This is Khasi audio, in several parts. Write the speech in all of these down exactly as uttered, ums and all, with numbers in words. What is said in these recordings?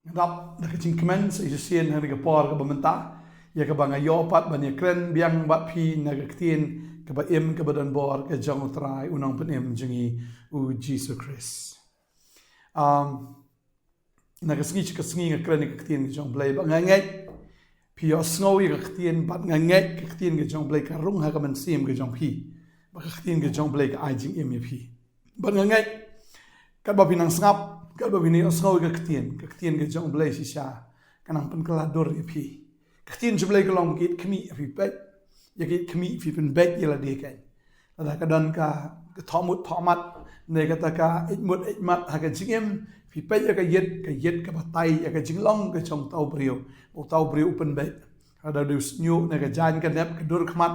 Nga dap da ka jingkmen sa shisien ha kane ka por kaba mynta, ïa kaba nga ïoh pat ban ïakren biang bad phi na ka ktien kaba im kaba don bor ka jong U Trai U Nongpynim jong ngi U Jisu Khrist. Um, na ka sngi sha ka sngi nga kren ïa ka ktien ka jong U Blei bad nga ngeit phi ïohsngew ïa ka ktien bad nga ngeit ka ktien ka jong U Blei ka rung ha ka mynsiem ka jong phi. Bad ka ktien ka jong U Blei ka ai jingim ïa phi. Bad nga ngeit katba phi nang sngap, katba phi nang ïohsngew ïa ka ktien, ka ktien ka jong U Blei shisha ka nang pynkylla dur ïa phi. Ka ktien jong U Blei ka long ba ka ïit khmih ïa phi peit, ïa ka ïit khmih phi pynbeit ïa lade kein. Lada ka don ka, ka thohmut thohmat ne kata ka ïeit mut ïeit mat ha ka jingim, phi peit ïa ka ïit, ka ïit ka batai ïa ka jinglong ka jong uta u briew, uta u briew u pynbeit. Lada u dei u shñiuh ne ka jaiñ ka nep ka dur khmat,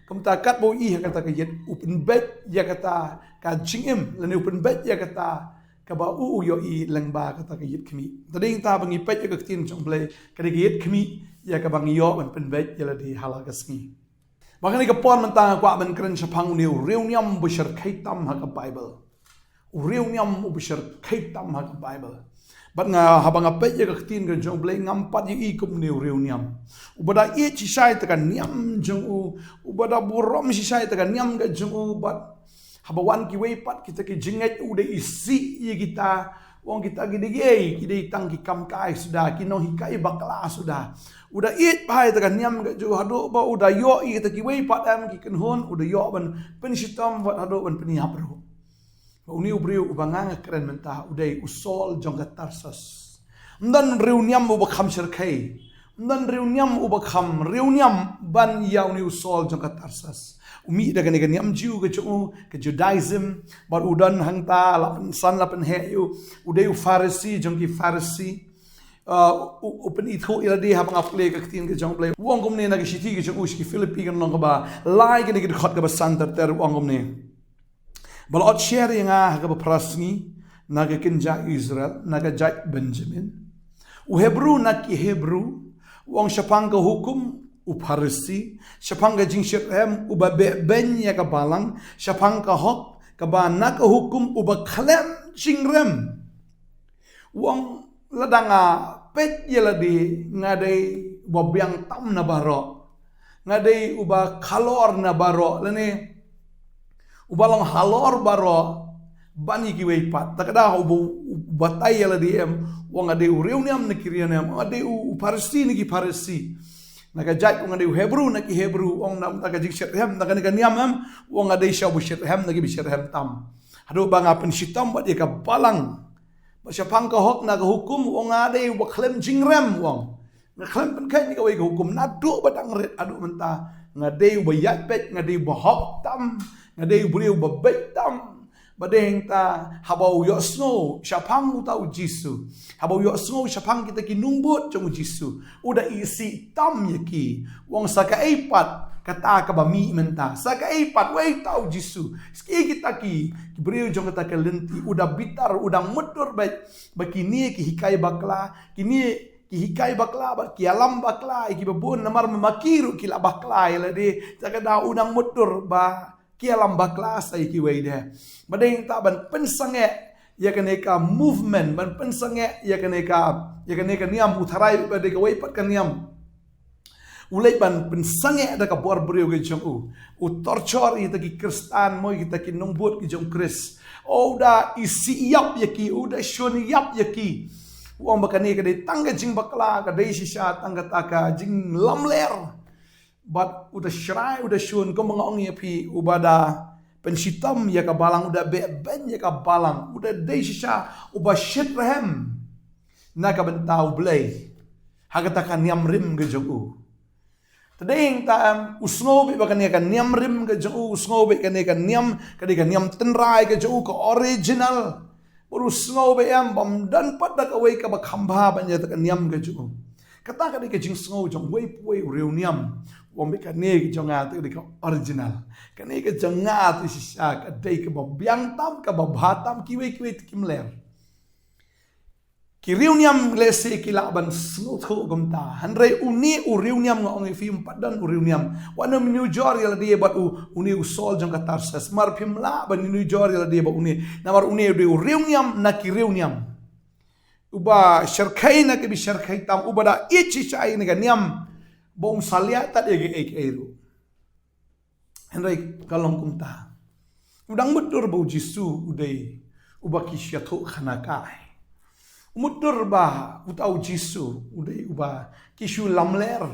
kumta katba u ïohi ha kata ka ïit u pynbeit ïa kata ka jingim lane u pynbeit ïa kata kaba u u ïohi lyngba kata ka ïit khmih. Te dei nangta ba ngi peit ïa ka ktien jong U Blei, ka dei ka ïit khmih ïa kaba ngi ïoh ban pynbeit ïa lade ha la ka sngi. Bad kane ka por mynta nga kwah ban kren shaphang une u riewniam uba shyrkhei tam ha ka Baibl. U riewniam uba shyrkhei tam ha ka Baibl. Bad nga, haba nga peit ïa ka ktien ka jong U Blei, ngam pat ïohi kum une u riewniam uba da ïeit shisha ïa ka niam jong u, uba da burom shisha ïa ka niam ka jong u, bad haba wan kiwei pat kita ki jingngeit u dei isih ïa kita, u ong kita ki dei ei, ki dei tang ki kam kai suda, ki nonghikai bakla suda. U da ïeit bha ïa ka niam ka jong u haduh ba u da ïoh ïa kita kiwei pat em ki kynhun, u da ïoh ban pynshitom bad haduh ban pynïap ruh. Ba une u briew uba nga nga kren mynta u dei u Saul jong ka Tarsus. Ym don riewniam uba kham shyrkhei, ym don riewniam uba kham riewniam ban ïa une u Saul jong ka Tarsus. U mih da kane ka niam Jiw ka jong u, ka Judaism, bad u don hangta la pynsan la pynheh ïa u, u dei u Pharisi jong ki Pharisi. Uh, u, u pynithuh ïa lade haba nga pule ka ktien ka jong U Blei. U ong kumne na ka shithi ka jong u sha ki Philippi ka lynnong kaba lai, kane ka dkhot kaba san ter ter, u ong kumne: Ba la ot sher ïa nga ha kaba phra sngi na ka kynja Israel, na ka jait Benjamin, u Hebru na ki Hebru, u ong shaphang ka hukum u Pharisi, shaphang ka jingshitrhem uba beh beiñ ïa ka balang, shaphang ka hok kaba na ka hukum uba khlem jingrem. U ong lada nga peit ïa lade nga dei uba biang tam na baroh, nga dei uba khalor na baroh, lane uba long halor baroh ban ïa kiwei pat. Ta ka daw uba, uba batai ïa lade em, u ong nga dei u riewniam na ki riewniam, u ong nga dei u, u Pharisi na ki Pharisi. Na ka jait u ong nga dei u Hebru na ki Hebru, u ong na, na ka jingshitrhem na kane ka niam em, u ong nga dei sha uba shitrhem na kiba shitrhem tam. Haduh ba nga pynshitom bad ïa ka balang. Bad shaphang ka hok na ka hukum u ong nga dei uba khlem jingrem, u ong. Nga khlem pynkheit ïa kawei ka hukum naduh ba dang rit haduh mynta. Nga dei uba ïaid beit, nga dei uba hok tam, nga dei u briew uba beit tam. Bad dei hangta haba u ïohsngew shaphang uta u Jisu, haba u ïohsngew shaphang kita ki nongbud jong u Jisu, u da isih tam ïa ki. U ong sa kaei pat kata kaba mih mynta, sa kaei pat wei uta u Jisu, sa kaei kita ki, ki briew jong kata ka lynti. U da bitar, u dang mutdur beit ba kine ki hikai bakla, kine ki hikai bakla bad ki ïalam bakla ïa kiba bun, namar ma ki ruh ki la bakla ïa lade. Ta ka daw u dang mutdur ba ki ïalam bakla sa ïa kiwei de. Bad dei hangta ban pynsangeh ïa kane ka movement, ban pynsangeh ïa kane ka, ïa kane ka niam, u tharai ba dei kawei pat ka niam. U leit ban pynsangeh da ka bor briew ka jong u. U torture ïa kita ki Khristan, mo, ïa kita ki nongbud ki jong Khrist. U da isih ïap ïa ki, u da shun ïap ïa ki. U ong ba kane ka dei tang ka jingbakla, ka dei shisha tang kata ka jinglamler. Bad u da shrai, u da shun, kumba nga ong ïa phi, uba da pynshitom ïa ka balang, u da beh beiñ ïa ka balang, u da dei shisha uba shitrhem na ka bynta U Blei ha kata ka niam rim ka jong u. Te dei hangta em, u sngew beit ba kane ka niam rim ka jong u, u sngew beit kane ka niam, ka dei ka niam tynrai ka jong u, ka original. Bad u sngew beit em ba ym don pat da kawei kaba kham bha ban ïa kata ka niam ka jong u. Kata ka dei ka jingsngew jong uwei pa uwei u riewniam. U ong beit kane ka jong nga te ka dei ka original. Kane ka jong nga te shisha ka dei kaba biang tam, kaba bha tam, kiwei kiwei te kim ler. Ki riewniam lehse ki lah ban sngewthuh kumta. Hynrei une u riewniam, nga ong ïa phi, ym pat don u riewniam. Wat nym ïanujor ïa lade bad u, une u Saul jong ka Tarsus. Namar phim lah ban ïanujor ïa lade bad une. Namar une u dei u riewniam na ki riewniam. uba shyrkhei na kiba shyrkhei tam, uba da ïeit shisha ïa kane ka niam, ba um salia tad ïa kiei kiei ruh. Hynrei ka long kumta. U dang mutdur ba u Jisu u dei uba ki shu ïathuh khana kai. U mutdur ba uta u Jisu u dei uba ki shu lamler.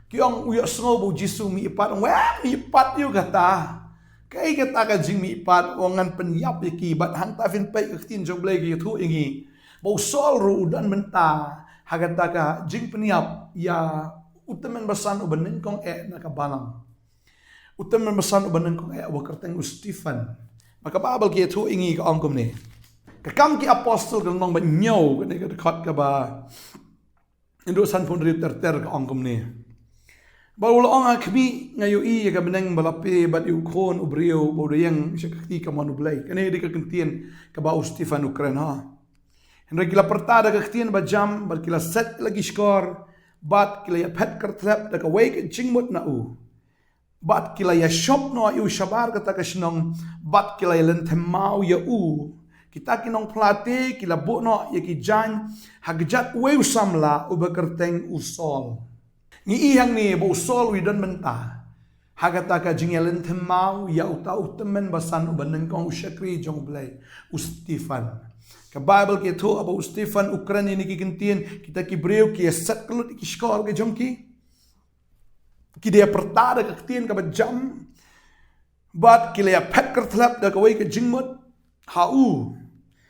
Ki ong u ïohsngew ba u Jisu mihpat, ong, weh, mihpat ïa kata. Kaei kata ka jingmihpat, ong, ngan pynïap ïa ki, bad hangta phin peit ka ktien jong U Blei ka ïathuh ïa ngi ba u Saul ruh u don bynta ha kata ka jingpynïap ïa u tymmen basan uba nyngkong eh na ka balang. U tymmen basan uba nyngkong eh uba kyrteng u Stephen. Bad ka Baibl ka ïathuh ïa ngi ka ong kumne. Ka Kam ki Apostol ka lynnong ba hynñiew, kane ka dkhot kaba hynriew sanphew hynriew ter ter ka ong kumne. Bad u la ong, a khmih, nga ïohi ïa ka bneng ba la plie bad ïa u Khun u briew ba u da ïeng sha ka kti kamon U Blei. Kane dei ka ktien kaba u Stephen u kren ha. Hynrei ki la pyrta da ka ktien ba jam, bad ki la set la ki shkor, bad ki la ïaphet kyrthlep da kawei ka jingmut na u. Bad ki la ïashop noh ïa u shabar kata ka shnong, bad ki la ïalynthem maw ïa u. Kita ki nongphla te ki la buh noh ïa ki jaiñ ha kjat uwei u samla uba kyrteng u Saul. Ngi i hangne ba u Saul u ïadon bynta ha kata ka jingïalynthem maw ïa uta u tymmen basan uba nyngkong u shakri jong U Blei, u Stephen. Ka Baibl ka ïathuh ba u Stephen u kren ïa kine ki ktien, kita ki briew ki ïaset kyllut ïa ki shkor ka jong ki. Ki da ïapyrta da ka ktien kaba jam. Bad ki la ïaphet kyrthlep da kawei ka jingmut ha u.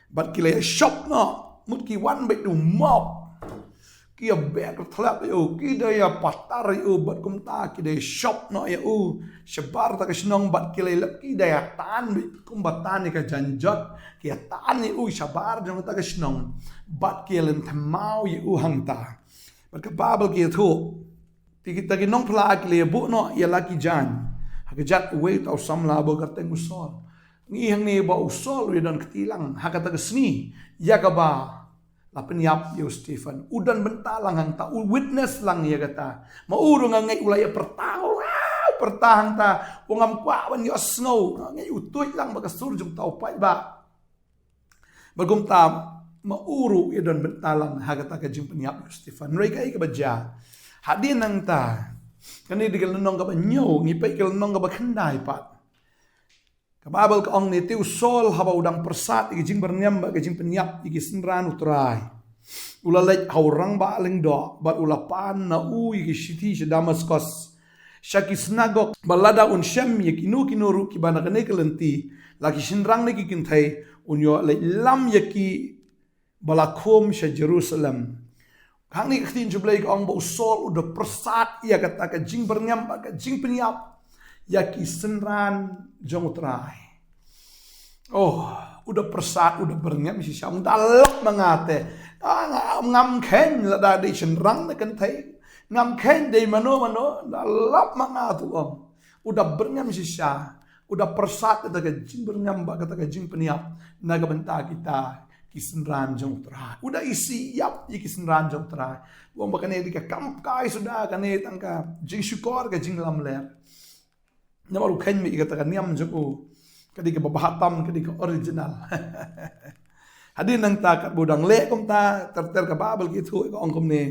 Bad ki la ïashop noh, mut ki wan beit da u mop. Ki ïabeh kyrthlep ïa u, ki da ïapatar ïa u, bad kumta ki da ïashop noh ïa u shabar kata ka shnong, bad ki la ïalap, ki da ïatan beit kumba tan ïa ka janjot. Ki ïatan ïa u shabar jong kata ka shnong, bad ki ïalynthem maw ïa u hangta. Bad ka Baibl ka ïathuh, te kita ki nongphla ki la ïabuh noh ïa la ki jaiñ ha kjat uwei uta u samla uba kyrteng u Saul. Ngi i hangne ba u Saul u ïadon kti lang ha kata ka sngi ïa kaba la pynïap ïa u Stephen. U don bynta lang hangta, u witness lang ïa kata. Ma u ruh nga ngeit u la ïapyrta, u la ïapyrta hangta, u ngam kwah ban ïohsngew, nga ngeit u tuid lang bad ka sur jong uta u paidbah. Bad kumta ma u ruh u ïadon bynta lang ha kata ka jingpynïap ïa u Stephen. Hynrei kaei kaba jia? Hadien nangta, kane dei ka lynnong kaba hynñiew, ngi peit ka lynnong kaba khyndai pat. Ka Baibl ka ong ne, te u Saul haba u dang pyrsad ïa ka jingbyrngem bad ka jingpynïap ïa ki synran u Trai, u la leit ha u rangbah lyngdoh bad u la pan na u ïa ki shithi sha Damaskos, sha ki synagog, ba lada un shem ïa kino kino ruh kiba na kane ka lynti, la ki shynrang ne ki kynthei, un ïoh leit lam ïa ki ba la khum sha Jerusalem. Hangne ka ktien jong U Blei ka ong ba u Saul u da pyrsad ïa kata ka jingbyrngem bad ka jingpynïap ïa ki synran jong u Trai. Oh, u da pyrsad, u da byrngem shisha, u da lap ma nga te. Ah, nga, ngam kheiñ lada dei shynrang ne kynthei. Ngam kheiñ dei mano mano, da lap ma nga, tu ong. U da byrngem shisha, u da pyrsad kata ka jingbyrngem bad kata ka jingpynïap na ka bynta kita ki synran jong u Trai. U da isih ïap ïa ki synran jong u Trai. U ong ba kane dei ka kam kai suda, kane tang ka jingshukor, ka jinglamler. Namar u kheiñ mih ïa kata ka niam jong u, ka dei kaba bha tam, ka dei ka original. Hadien nangta katba u dang leh kumta, ter ter ka Baibl ka ïathuh ka ong kumne.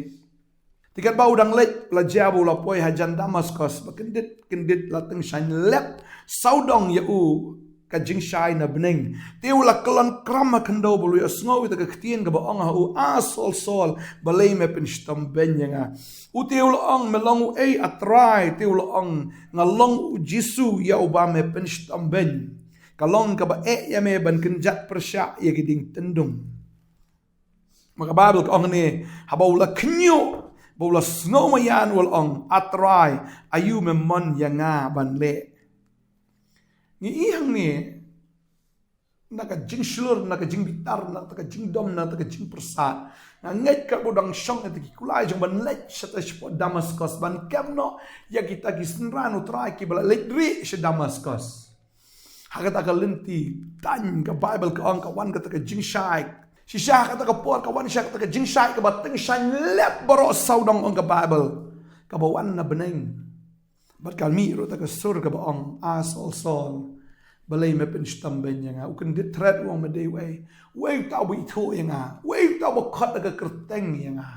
Te katba u dang leit, la jia ba u la poi hajan Damaskos, ba kyndit kyndit la tyngshaiñ lep sawdong ïa u ka jingshai na bneng. Te u la kyllon kram ha khyndew ba u la ïohsngew ïa ka ktien kaba ong ha u, A Saul, Saul, balei me pynshitom beiñ ïa nga? U te u la ong, Me long uei, A Trai? Te u la ong, Nga long u Jisu ïa uba me pynshitom beiñ. Ka long kaba eh ïa me ban kynjat pyrshah ïa ki dieng tyndung. Ma ka Baibl ka ong ne, haba u la khñiuh, ba u la sngew maïan, u la ong, A Trai, aïu me mon ïa nga ban leh? Ngi i hangne na ka jingshlur, na ka jingbitar, na ka jingdom, na ka jingpyrsad. Nga ngeit katba u dang shong ïa kita ki kulai jong ban leit shatei shapoh Damaskos ban kem noh ïa kita ki synran u Trai kiba la leit rieh sha Damaskos. Ha kata ka lynti, tang ka Baibl ka ong ka wan kata ka jingshai. Shisha ha kata ka por ka wan shisha kata ka jingshai kaba tyngshaiñ lep baroh sawdong, ong ka Baibl, kaba wan na bneng. Bad ka mih ruh kata ka sur kaba ong, A Saul, Saul, balei me pynshitom beiñ ïa nga? U kyndit thret u ong, me dei uei? Uei uta uba ithuh ïa nga? Uei uta uba khot da ka kyrteng ïa nga?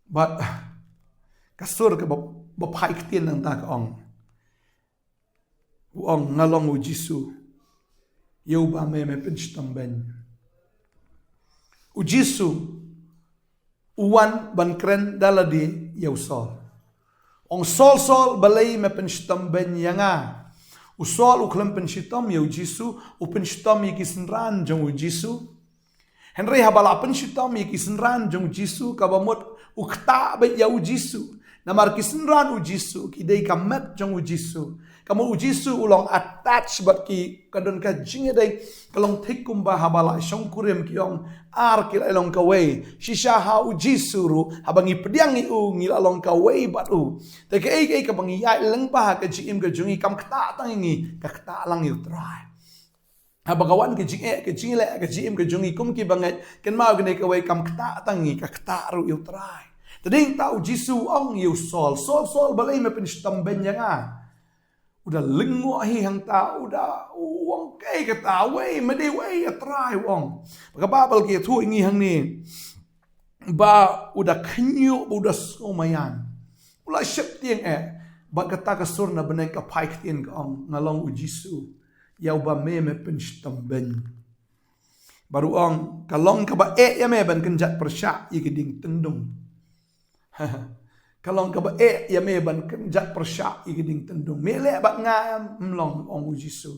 Bad ka sur kaba, ba phai ktien nangta ka ong. U ong, nga long u Jisu, ïa uba me, me pynshitom beiñ. U Jisu u wan ban kren da lade ïa u Saul. Ong, Saul, Saul, balei me pynshitom beiñ ïa nga? U Saul u khlem pynshitom ïa u Jisu, u pynshitom ïa ki synran jong u Jisu. Hynrei haba la pynshitom ïa ki synran jong u Jisu, kaba mut u ktah beit ïa u Jisu. Namar ki synran u Jisu ki dei ka met jong u Jisu. Ka mut u Jisu u long attach bad ki, ka don ka jingïadei, ka long thik kumba haba la shongkurim ki ong, ar ki la long kawei. Shisha ha u Jisu ruh, haba ngi pdiang ïa u, ngi la long kawei bad u. Te kaei kaei kaba ngi ïaid lyngba ha ka jingim ka jong ngi, kam ktah tang ïa ngi, ka ktah lang ïa u Trai. Haba ka wan ka jingeh, ka jingleh, ka jingim ka jong ngi kum ki bangeit, kynmaw kane kawei, kam ktah tang ïa ngi, ka ktah ruh ïa u Trai. Te dei ta u Jisu u ong ïa u Saul, Saul, Saul, balei me pynshitom beiñ ïa nga? U da lyngngoh hi hangta, u da, u ong, kaei kata, wei, me dei wei, a Trai, u ong. Ba ka Baibl ka ïathuh ïa ngi hangne ba u da khynñiuh, ba u da sngewmaïan. U la sheptieng eh, bad kata ka sur na bneng ka phai ktien ka ong, nga long u Jisu, ïa uba me, me pynshitom beiñ. Bad u ong, ka long kaba eh ïa me ban kynjat pyrshah ïa ki dieng tyndong. Ka long kaba eh ïa me ban kynjat pyrshah ïa ki dieng tyndong. Me leh bad nga em? Ym long, ong u Jisu.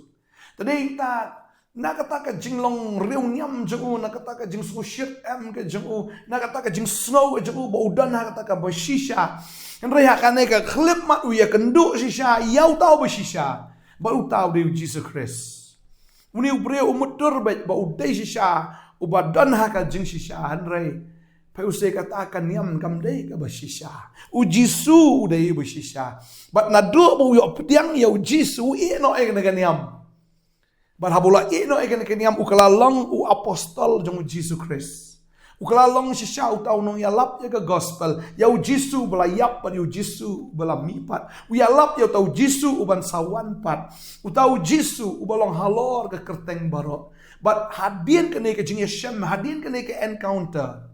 Te dei ta, na kata ka jinglong riewniam jong u, na kata ka jingsngewshitom ka jong u, na kata ka jingsngew ka jong u ba u don ha kata kaba shisha. Hynrei ha kane ka khyllipmat u ïakynduh shisha ïa uta uba shisha. Bad uta u dei u Jisu Khrist. Une u briew u mutdur beit ba u dei shisha, uba don ha ka jingshisha, hynrei phi u sei kata ka niam kam dei kaba shisha. U Jisu u dei uba shisha. Bad naduh ba u ïoh pdiang ïa u Jisu, u ïeh noh ïa kane ka niam. Bad haba u la ïeh noh ïa kane ka niam, u ka la long u apostol jong u Jisu Khrist. U ka la long shisha uta u nongïalap ïa ka gospel, ïa u Jisu uba la ïap bad ïa u Jisu uba la mihpat. U ïalap ïa uta u Jisu uban sa wan pat. Uta u Jisu uba long halor ka kyrteng baroh. Bad hadien kane ka jingïashem, hadien kane ka encounter,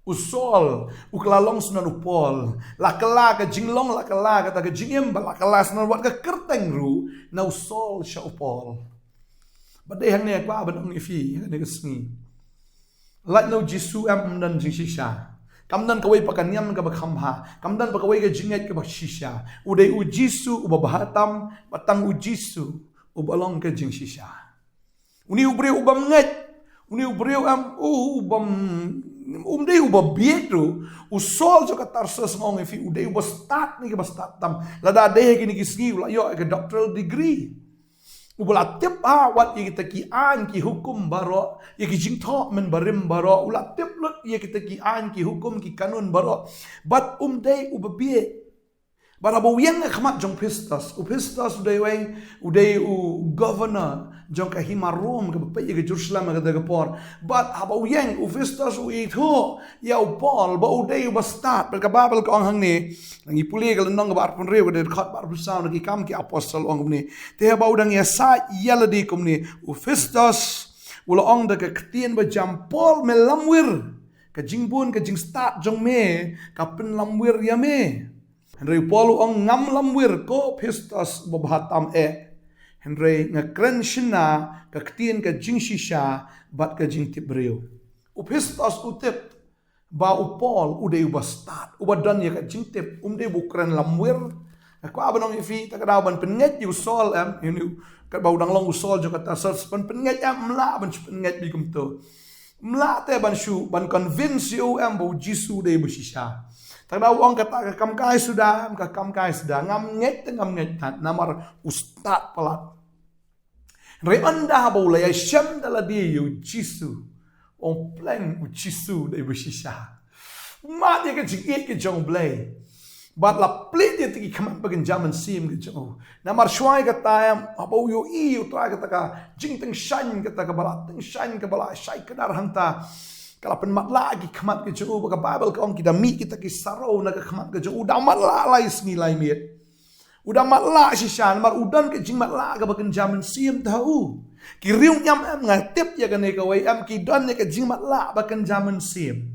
u Saul u ka la long shuh na u Paul. La kylla ka jinglong, la kylla kata ka jingim, bad la kylla shuh na wat ka kyrteng ruh, na u Saul sha u Paul. Bad dei hangne nga kwah ban ong ïa phi ha kane ka sngi. Lait na u Jisu em, ym don jingshisha. Kam don kawei pat ka niam kaba kham bha. Kam don pat kawei ka jingngeit kaba shisha. U dei u Jisu uba bha tam, bad tang u Jisu uba long ka jingshisha. Une u briew u bym ngeit. Une u briew em, u, u bym, um dei uba bieit ruh. U Saul jong ka Tarsus, nga ong ïa phi, u dei uba stad ne kaba stad tam. Lada dei ha kine ki sngi u la ïoh ïa ka doctoral degree. Uba la tip ha wat ïa kita ki aiñ ki hukum baroh, ïa ki jingthoh mynbarim baroh, u la tip lut ïa kita ki aiñ ki hukum ki kanun baroh. Bad um dei uba bieit. Bad haba u ïeng ha khmat jong Festus, u Festus u dei uwei, u dei u governor jong ka hima Rom kaba peit ïa ka Jerusalem ha kata ka por. Bad haba u ïeng, u Festus u ithuh ïa u Paul ba u dei uba stad. Bad ka Baibl ka ong hangne, la ngi pule ka lynnong kaba arphew hynriew, ka dkhot ba arphew saw na Ki Kam ki Apostol, ong kumne: Te haba u dang ïasaid ïa lade kumne, u Festus u la ong da ka ktien bajam, Paul, me lamwir. Ka jingbun ka jingstad jong me ka pynlamwir ïa me. Hynrei u Paul u ong, ngam lamwir, ko Festus uba bha tam eh. Hynrei nga kren shynna ka ktien ka jingshisha bad ka jingtip briew. U Festus u tip ba u Paul u dei uba stad, uba don ïa ka jingtip, um dei uba kren lamwir. Nga kwah ban ong ïa phi, ta ka daw ban pynngeit ïa u Saul em, ïa une, katba u dang long u Saul jong ka Tarsus, ban pynngeit em, ym lah ban shu pynngeit beit kumto. Ym lah te ban shu, ban convince ïa u em ba u Jisu u dei uba shisha. Ta ka daw u ong, kata ka kam kai suda em, ka kam kai suda, ngam ngeit te ngam ngeit tat, namar u stad palat. Hynrei ynda haba u la ïashem da lade ïa u Jisu, u ong, pleng, u Jisu u dei uba shisha. Mad ïa ka jingïeit ka jong U Blei. Bad la plied ïa kita ki khmat ba kynja mynsiem ka jong u. Namar shuwa ïa kata em, haba u ïohi ïa u Trai, kata ka jingtyngshaiñ, kata kaba la tyngshaiñ, kaba la shai kdar hangta, ka la pynmatlah ïa ki khmat ka jong u, ba ka Baibl ka ong, ki da mih kita ki sarew na ka khmat ka jong u, da matlah lai sngi lai miet. U da matlah shisha, namar u don ka jingmatlah kaba kynja mynsiem ha u. Ki riewniam em, nga tip ïa kane kawei em, ki don ïa ka jingmatlah ba kynja mynsiem.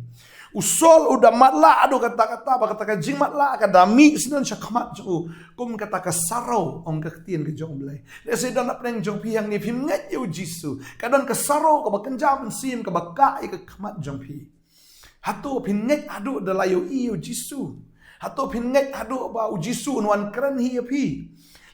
U Saul u da matlah haduh katta katta ba kata ka jingmatlah ka da mih shisha shakhmat jong u. Kum kata ka saraw, ong ka ktien ka jong U Blei. Lehse don hapdeng jong phi hangne phim ngeit ïa u Jisu. Ka don ka saraw kaba kynja mynsiem kaba kah ïa ka khmat jong phi. Hato phin ngeit haduh da la ïohi ïa u Jisu? Hato phin ngeit haduh ba u Jisu un wan kren hi ïa phi?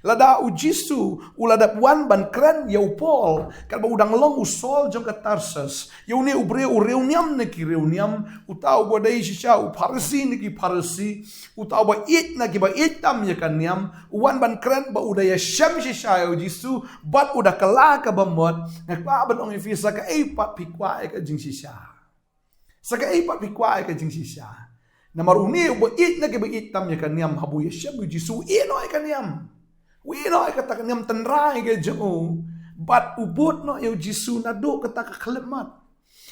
Lada u Jisu u la dep wan ban kren ïa u Paul, katba u dang long u Saul jong ka Tarsus, ïa une u briew u riewniam na ki riewniam, uta uba dei shisha u Pharisi na ki Pharisi, uta uba ïeit na kiba ïeit tam ïa ka niam, u wan ban kren ba u da ïashem shisha ïa u Jisu, bad u da kylla kaba mut, nga kwah ban ong ïa phi, sa kaei pat phi kwah ïa ka jingshisha? Sa kaei pat phi kwah ïa ka jingshisha? Namar une uba ïeit na kiba ïeit tam ïa ka niam, haba u ïashem ïa u Jisu, u ïeh noh ïa ka niam. U ïeh noh ïa kata ka niam tynrai ka jong u. Bad u bud noh ïa u Jisu naduh kata ka khyllipmat.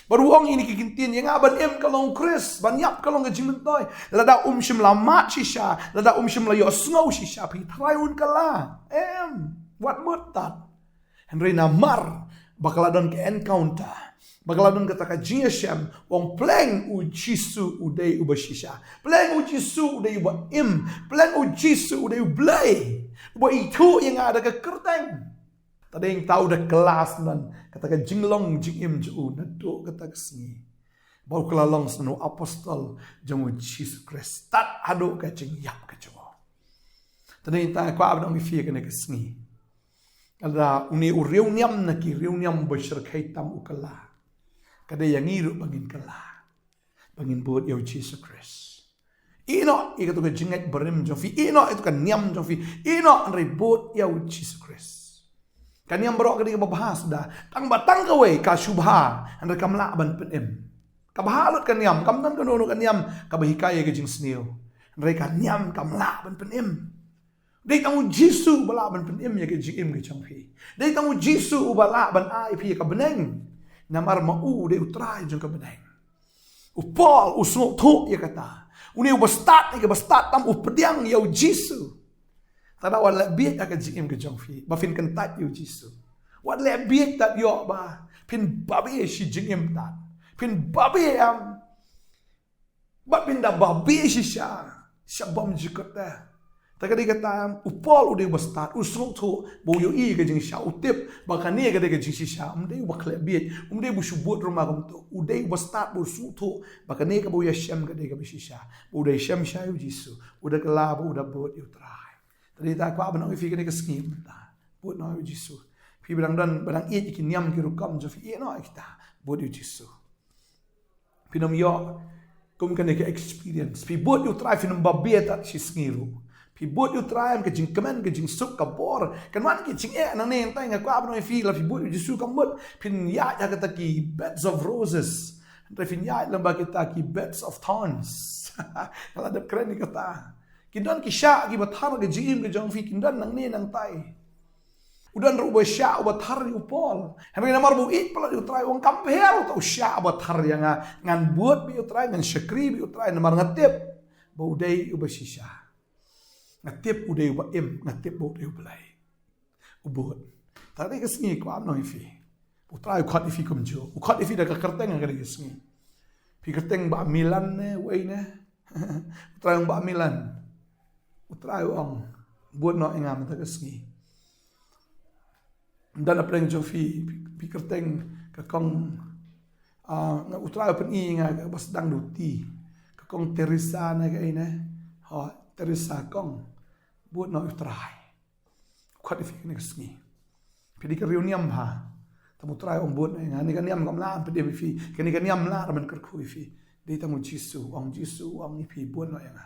Bad u ong ïa kine ki kyntien, ïa nga ban im ka long u Khrist, ban ïap ka long ka jingmyntoi. Lada um shym la mad shisha, lada um shym la ïohsngew shisha, phi tharai un kylla? Em, wat mut tad. Hynrei namar ba ka la don ka encounter, ba ka la don kata ka jingïashem, u ong pleng u Jisu u dei uba shisha. Pleng u Jisu u dei uba im. Pleng u Jisu u dei U Blei uba ithuh ïa nga da ka kyrteng. Tad hangta u da kylla shisha kata ka jinglong jingim jong u naduh kata ka sngi. Ba u kylla long shisha u apostol jong u Jisu Khrist. Tad haduh ka jingïap ka jong u. Tad hangta nga kwah ban ong ïa phi kane ka sngi. Lada une u riewniam na ki riewniam ba shyrkhei tam u kylla, ka dei ïa ngi ruh ba ngin kylla, ba ngin bud ïa u Jisu Khrist. Ïeh noh ïa kato ka jingngeit barim jong phi, ïeh noh ïa kato ka niam jong phi, ïeh noh, hynrei bud ïa u Jisu Khrist. Ka niam baroh ka dei kaba bha suda, tang ba tang kawei ka shu bha, hynrei kam lah ban pynim. Ka bha lut ka niam, kam don kano kano ka niam kaba hikai ïa ka jingsniew, hynrei ka niam kam lah ban pynim. Dei tang u Jisu uba lah ban pynim ïa ka jingim ka jong phi. Dei tang u Jisu uba lah ban ai ïa phi ïa ka bneng. Namar ma u u dei u Trai jong ka bneng. U Paul u sngewthuh ïa kata. Une uba stad ïa kaba stad tam u pdiang ïa u Jisu. Tad wat leh bieit ha ka jingim ka jong phi ba phin kyntait ïa u Jisu. Wat leh bieit tad ïoh ba phin babe shi jingim tad. Phin babe em. Bad phin da babe shisha sha bymjukut te. Te ka dei kata em, u Paul u dei uba stad, u sngewthuh ba u ïohi ka jingshisha, u tip ba kane ka dei ka jingshisha, um dei uba khleh bieit, um dei ba u shu bud ruma kumto, u dei uba stad ba u sngewthuh ba kane kaba u ïashem ka dei kaba shisha, ba u da ïashem shisha ïa u Jisu, u da kylla bad u da bud ïa u Trai. Te dei ta kwah ban ong ïa phi kane ka sngi mynta, bud noh ïa u Jisu. Phi ba dang don, ba dang ïeit ïa ki niam ki rukom jong phi, ïeh noh ïa kita, bud ïa u Jisu. Phin ym ïoh kum kane ka experience. Phi bud ïa u Trai phin ym babe tad shi sngi ruh. Phi bud ïa u Trai em, ka jingkmen, ka jingsuk, ka bor. Kan wan ki jingeh nangne, hynrei nga kwah ban ong ïa phi, la phi bud ïa u Jisu kam mut phin ïaid ha kita ki beds of roses. Hynrei phin ïaid lyngba kita ki beds of thorns. Nga la dep kren ïa kata. Ki don ki shah kiba thar ka jingim ka jong phi, ki don nangne nangtai. U don ruh uba shah uba thar ïa u Paul. Hynrei namar ba u ïeit palat ïa u Trai, u ong kam pher uta u shah uba thar ïa nga. Ngan bud bad ïa u Trai, ngan shakri bad ïa u Trai, namar nga tip ba u dei uba shisha. Nga tip u dei uba im, nga tip ba u dei U Blei. U bud. Te ka dei ka sngi kwah ban ong ïa phi, u Trai u khot ïa phi kumjuh. U khot ïa phi da ka kyrteng ha ka dei ka sngi. Phi kyrteng Bah Milan ne, uei ne? U Trai u ong Bah Milan. U Trai u ong, bud noh ïa nga mynta ka sngi. Don hapdeng jong phi, phi, phi kyrteng ka kong, ah, nga, u Trai u pyni ïa nga kaba sdang da u T. Ka kong Teresa ne kaei ne? Ho, Teresa kong. Bud noh ïa u Trai. U khot ïa phi kane ka sngi. Phi dei ka riewniam ha. Tang u Trai u ong bud noh ïa nga. Kane ka niam kam lah ban pynim ïa phi. Kane ka niam lah ban kyrkhu ïa phi. Dei tang u Jisu, u ong Jisu, u ong ïa phi, bud noh ïa nga.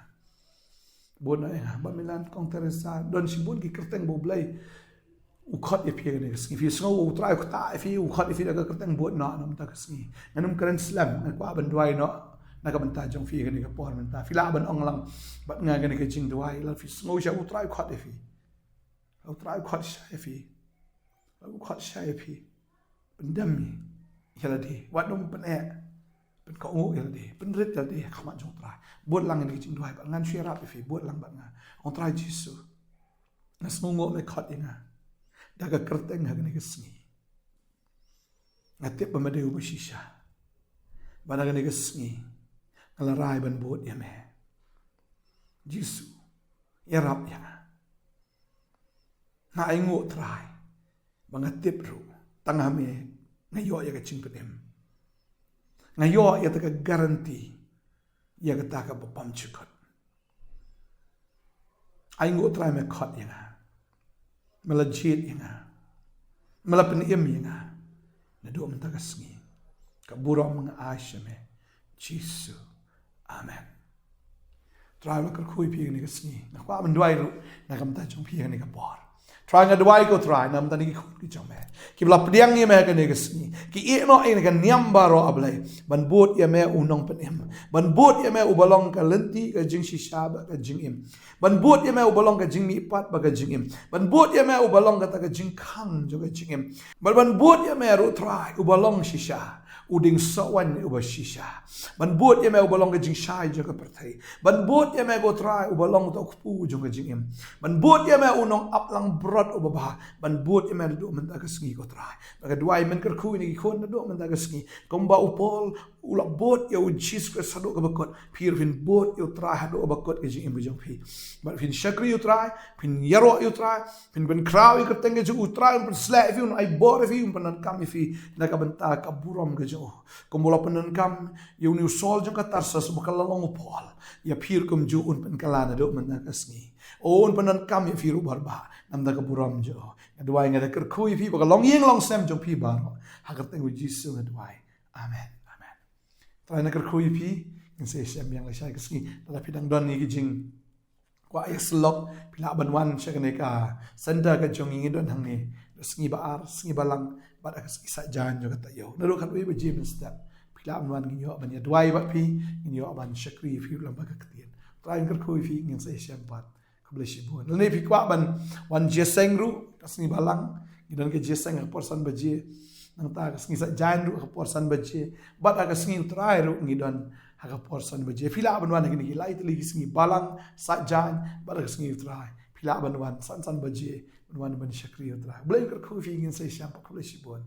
Bud noh ïa nga. Bah Milan, kong Teresa, don shibun ki kyrteng ba U Blei u khot ïa phi kane ka sngi. Phi sngew u Trai u ktah ïa phi, u khot ïa phi da ka kyrteng, bud noh, noh mynta ka sngi. Ngan ym kren slem, nga kwah ban duwai noh na ka bynta jong phi kane ka por mynta. Phi lah ban ong lang bad nga kane ka jingduwai, lada phi sngew shisha u Trai u khot ïa phi. U Trai u khot shisha ïa phi. U khot shisha ïa phi. Pyndem ïa lade. Wat nym pyneh. Pynkohnguh ïa lade. Pynrit ïa lade ha khmat jong u Trai. Bud lang ïa kane ka jingduwai bad ngan shu ïarap ïa phi. Bud lang bad nga. Ong Trai Jisu, Nga sngew nguh me khot ïa nga da ka kyrteng ha kane ka sngi. Nga tip ba me dei uba shisha. Ba na kane ka sngi nga la rai ban bud ïa me. Jisu, ïarap ïa nga. Nga ainguh Trai ba nga tip ruh tang ha me nga ïoh ïa ka jingpynim. Nga ïoh ïa kata ka guarantee, ïa kata kaba bymjukut. Ainguh Trai me khot ïa nga. Me la jied ïa nga. Me la pynim ïa nga. Naduh mynta ka sngi ka burom nga ai sha me, Jisu. Amen. Trai, la kyrkhu ïa phi kane ka sngi. Nga kwah ban duwai ruh na ka bynta jong phi kane ka por. Trai, nga duwai ko Trai na ka bynta kine ki khun ki jong me kiba la pdiang ïa me kane ka sngi. Ki ïeh noh ïa ka niam baroh, A Blei, ban bud ïa me u nongpynim, ban bud ïa me uba long ka lynti ka jingshisha bad ka jingim, ban bud ïa me uba long ka jingmihpat bad ka jingim, ban bud ïa me uba long kata ka jingkhang jong ka jingim, bad ban bud ïa me ruh Trai uba long shisha, u dieng sohwaiñ uba shisha. Ban bud ïa me uba long ka jingshai jong ka pyrthei. Ban bud ïa me ko Trai uba long uta u kpu jong ka jingim. Ban bud ïa me u nongap langbrot uba bha. Ban bud ïa me naduh mynta ka sngi ko Trai. Ba nga duwai, men kyrkhu ïa kine ki khun naduh mynta ka sngi, kumba u Paul u la bud ïa u Jisu Khrist haduh kaba kut, phi ruh phin bud ïa u Trai haduh kaba kut ka jingim ka jong phi. Bad phin shakri ïa u Trai, phin ïaroh ïa u Trai, phin pynkhraw ïa ka kyrteng ka jong u. U Trai un pynsleh ïa phi, un ai bor ïa phi, un pyndonkam ïa phi na ka bynta ka burom ka jong u. Kumba u la pyndonkam ïa une u Saul jong ka Tarsus ba ka la long u Paul, ïa phi ruh kumjuh un pynkylla naduh mynta ka sngi. Un pyndonkam ïa phi ruh baroh na ka bynta ka burom jong u. Nga duwai, nga da kyrkhu ïa phi ba ka longïing longsem jong phi baroh, ha ka kyrteng u Jisu nga duwai. Amen. Amen. Trai, nga kyrkhu ïa phi. Ngin sa ïashem biang lashai ka sngi. Lada phi dang don ïa ki jing kwah ïasyllok, phi lah ban wan sha kane ka center ka jong ngi, ngi don hangne. Ka sngi ba ar, sngi balang, bad ka sngi Saitjaiñ jong ka taïew, naduh khatwei baje mynstep. Phi lah ban wan, ngin ïoh ban ïaduwai bad phi, ngin ïoh ban shakri ïa phi lyngba ka ktien. Trai, nga kyrkhu ïa phi, ngin sa ïashem pat. Khublei shibun. Lane phi kwah ban wan jingïaseng ruh, ka sngi balang ngi don ka jingïaseng ha ka por san baje. Nangta ka sngi Saitjaiñ ruh ha ka por san baje. Bad ha ka sngi U Trai ruh ngi don ha ka por san baje. Phi lah ban wan ha kine ki lai tylli ki sngi, balang, Saitjaiñ bad ha ka sngi U Trai. Phi lah ban wan san san baje, ban wan ban shakri ïa U Trai. Blei kyrkhu ïa phi, ngin sa ïashem pat. Khublei shibun.